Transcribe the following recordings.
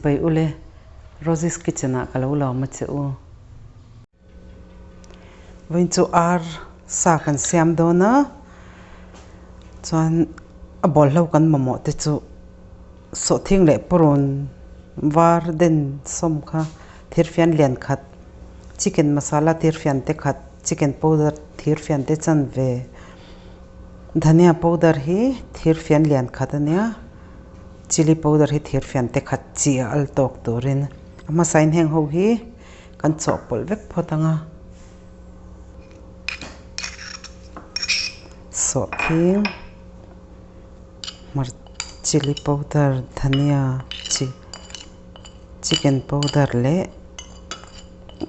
Chibai ule, Rosie's Kitchen ah ka lo lawm a che u. Vawiin chu ar sa kan siam dawn a, chuan a bawlhlo kan mamawh te chu sawhthing leh purun var den sawm kha thirfian lian khat, chicken masala thirfian te khat, chicken powder thirfian te chanve, dhania powder hi thirfian lian khat a nia. Chilli powder hi thir fian te khat chi a al tawk turin a hmasain heng ho hi kan chawhpawlh vek phawt ang a. Sawhthing hmar chilli powder dhania chi chicken powder leh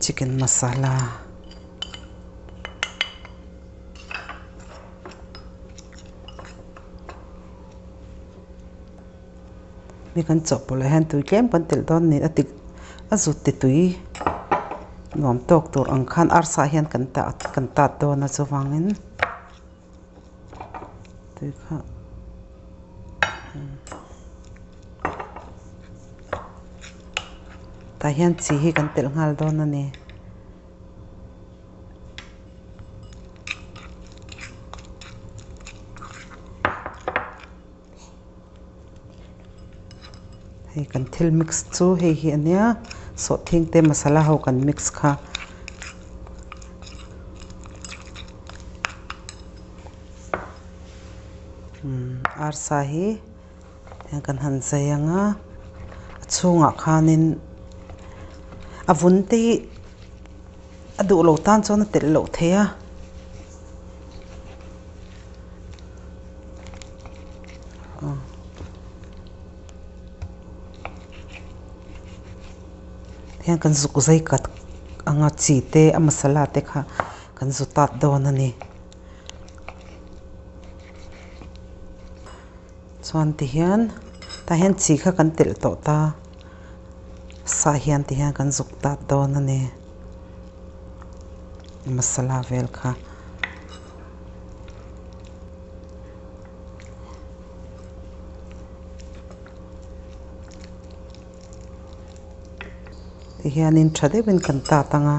chicken masala. Mi kan chawhpawlh ah hian tui tlem kan telh dawn a ni a tik a zut ti tui nuam tawk tur ang khan arsa ah hian kan tah kan tat dawn a chuvangin tui kha tah hian chi hi kan telh nghal dawn a ni. Hei kan thil mix chu hei hi a nia sawhthing te masala ho kan mix kha. Arsa hi kan han zai ang a a chhungah khanin a vun te hi a duh lo tan chuan a telh loh theih a. Hian kan zuk zai kat anga chi te a masala te kha kan zu tat dawn a ni. Chuan ti hian tah hian chi kha kan telh tawh ta sa hian ti hian kan zuk tat dawn a ni masala vel kha. Ti hianin tha deuhin kan tat ang a.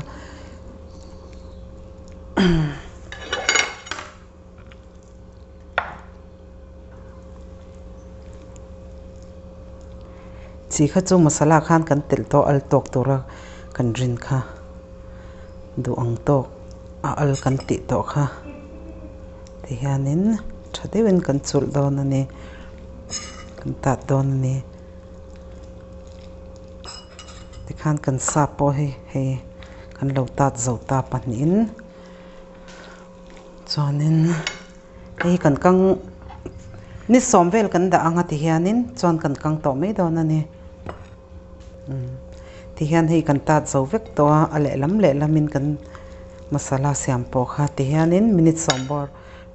Chi kha chu masala khan kan telh tawh al tawk tura kan rin kha duh ang tawk a al kan tih tawh kha ti hianin tha deuhin kan chulh dawn a ni kan tat dawn a ni tikhan kan sa pawh hi hei kan lo tat zo ta pahnihin. Chuanin hei kan kang ni sawm vel kan dah ang a ti hianin chuan kan kang tawh mai dawn a ni ti hian hei kan tat zo vek tawh a a lehlam lehlamin kan masala siam pawh kha ti hianin minute sawm bawr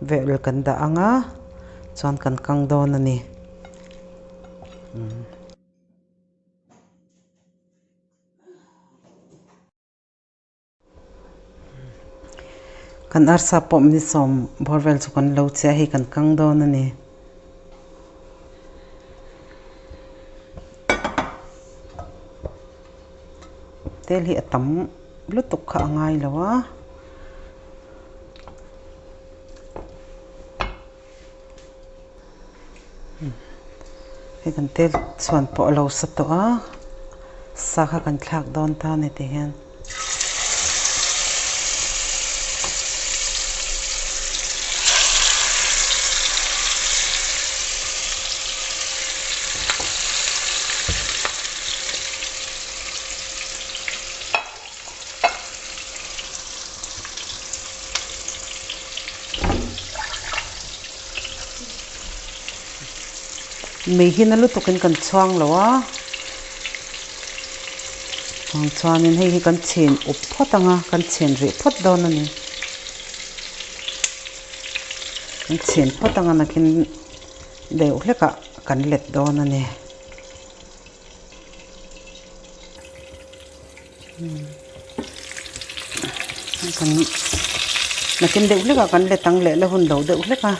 vel kan dah ang a chuan kan kang dawn a ni. Kan arsa pawh ni sawm bawr vel chu kan lo che a hei kan kang dawn a ni. Tel hi a tam lutuk kha a ngai lo a. Hei kan tel chhuan pawh a lo sa tawh a sa kha kan thlak dawn ta a ni ti hian. Mei hi na lutukin kan chhuang lo a chuang chuanin hei hi kan chhin up phawt ang a kan chhin rih phawt dawn a ni kan chhin phawt ang a nakin deuh hlekah kan let dawn a ni. Kan nakin deuh hlek ah kan let ang leh la hun lo deuh hlek a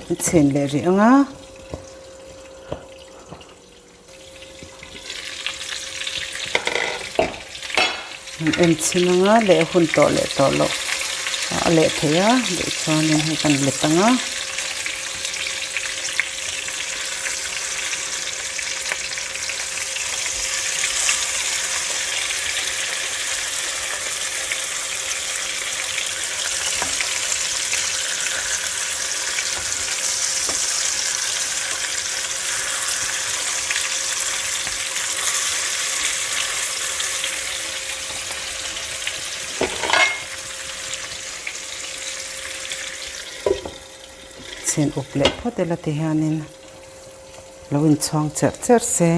an chhen leh rih ang a. An en chhin anga leh hun tawh leh tawh loh a leh thei a duh chuanin hei kan let anga. Chhin up leh phawt ila ti hianin lo inchhuang cherh cherh se.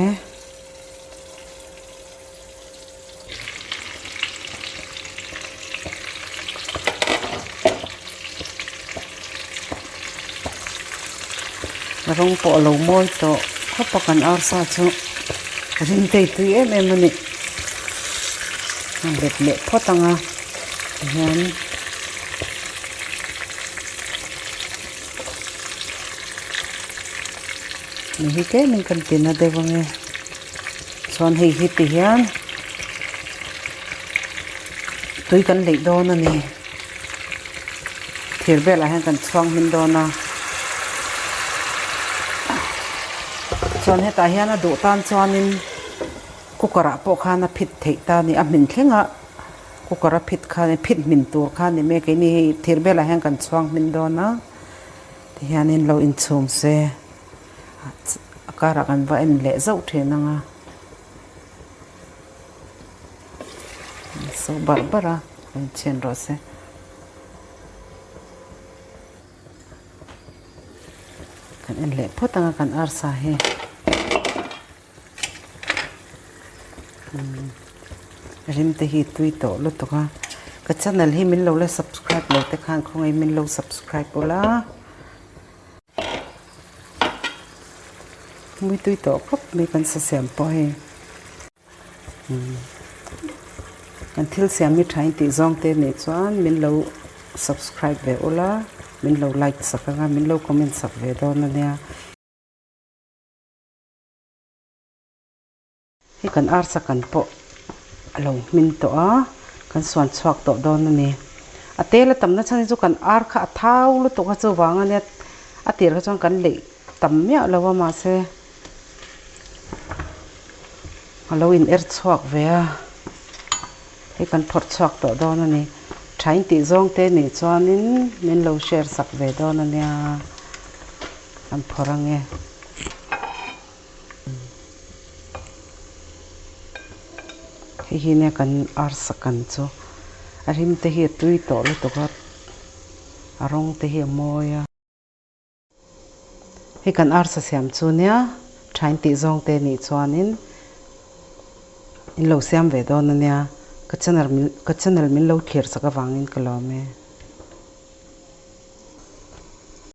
Rawng pawh a lo mawi tawh khawp a kan arsa chu ring tei tui em em a ni a let leh phawt ang a tihian ni hi tlem in kan tina deuh ang e. Chuan hei hi ti hian tui kan leih dawn a ni. Thir velah hian kan chhuang hmin dawn a. Chuan hetah hian a duh tan chuanin cooker ah pawh khan a phit theih ta a ni. A hmin thleng a cooker a phit khan phit hmin tur kha a ni mai a. Keini hei thir velah hian kan chhuang hmin dawn a. Tihianin lo inchhum se. A karah kan va en leh zauh thin ang a, so barh barh a rawn chhian rawh se. Kan en leh phawt ang a kan arsa hi. Rim te hi tui tawh lutuk a, ka channel hi min lo la subscribe lo te khan khawngaih min lo subscribe ula. Mui tui tawh khawp mai kan sa siam pawh hei kan thil siam hi tha in tih zawng te nih chuan min lo subscribe ve ula min lo like sak anga min lo comment sak ve dawn ania. Hei kan arsa kan pawh a lo hmin tawh a, kan suan chhuak tawh dawn a ni. A tel a tamna chhan hi chu kan ar kha a thau lutuk a chuvang a nia a tir kha chuan kan leih tam miah lo a mahse a lo in er chhuak ve a, hei kan phawrh chhuak tawh dawn a ni. Tha in tih zawng te nih chuanin min lo share sak ve dawn a nia, kan phawrh ange. Hei hi nia kan arsa kan chu a rim te hi a tui tawh lutuk a a rawng te hi a mawi a. Hei kan arsa siam chu nia thain tih zawng te nih chuanin in lo siam ve dawn a nia ka channel min ka channel min lo thlir sak avangin ka lawm e.